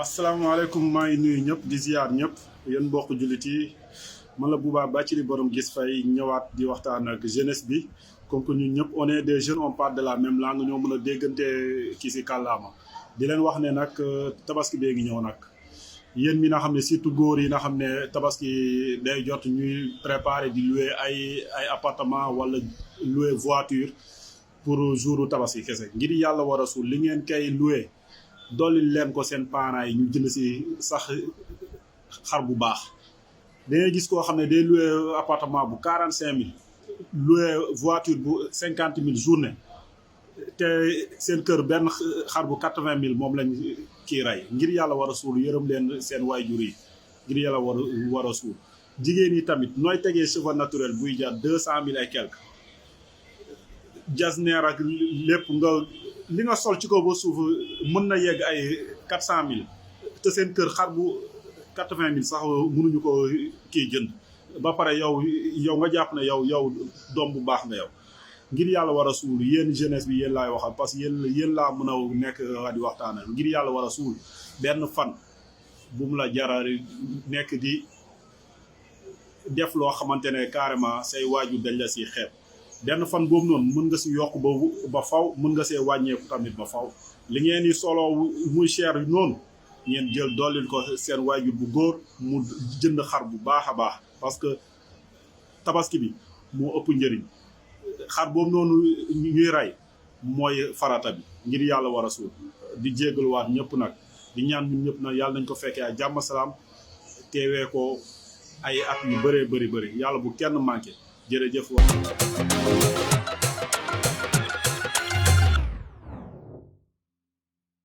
asalaamaaleykum maa ngi nuyu ñëpp di ziar ñëpp yéen mbokk jullit yi man la Bouba Bathily borom gis fay ñëwaat di waxtaan ak jeunesse bi comme que ñun ñëpp on est des jeunes on parle de la même langue ñoo mën a déggante kii si kàllaama di leen wax ne nag tabaski bee ngi ñëw nag yéen mi nga xam ne surtout góor yi nga xam ne tabaski day jot ñuy préparer di louer ay appartement wala louer voiture pour jouru tabaski kese ngir yàlla war a suul li ngeen kay louer dolli leen ko seen parents yi ñu jënd si sax xar bu baax da ngay gis koo xam ne day loué appartement bu 45 000 loué voiture bu 50 000 journée te seen kër benn xar bu 80 000 moom lañ kii rey ngir yàlla war a suul yërëm leen seen waajur yi ngir yàlla war a suul jigéen yi tamit nooy tegee cheveux naturel buy jar 200 000 et quelque jasneer ak lépp nga li nga sol ci kaw ba suuf mën na yegg ay 400 000 te seen kër xar bu 80 000 sax mënuñu ko kii jënd ba pare yow nga jàpp ne yow doom bu baax nga yow ngir yàlla war a suul yéen jeunesse bi yéen laay waxal parce que yéen laa mën a nekk di waxtaanal ngir yàlla war a suul benn fan bu mu la jara nekk di def loo xamante ne carrément say waajur dañ la si xeeb benn fan boobu noonu mën nga si yokk ba faw mën nga see wàññeeku tamit ba faw li ngeen di solo muy cher noonu ngeen jël dollil ko seen waajur bu góor mu jënd xar bu baax a baax parce que tabaski bi moo ëpp njëriñ xar boobu noonu ñuy rey mooy farata bi ngir yàlla war a suul di jégaluwaat ñëpp nag di ñaan ñun ñëpp nag yàlla nañ ko fekkee ay jàmm salaam teewee ko ay at yu bëree bëri yàlla bu kenn manqué jërëjëf wax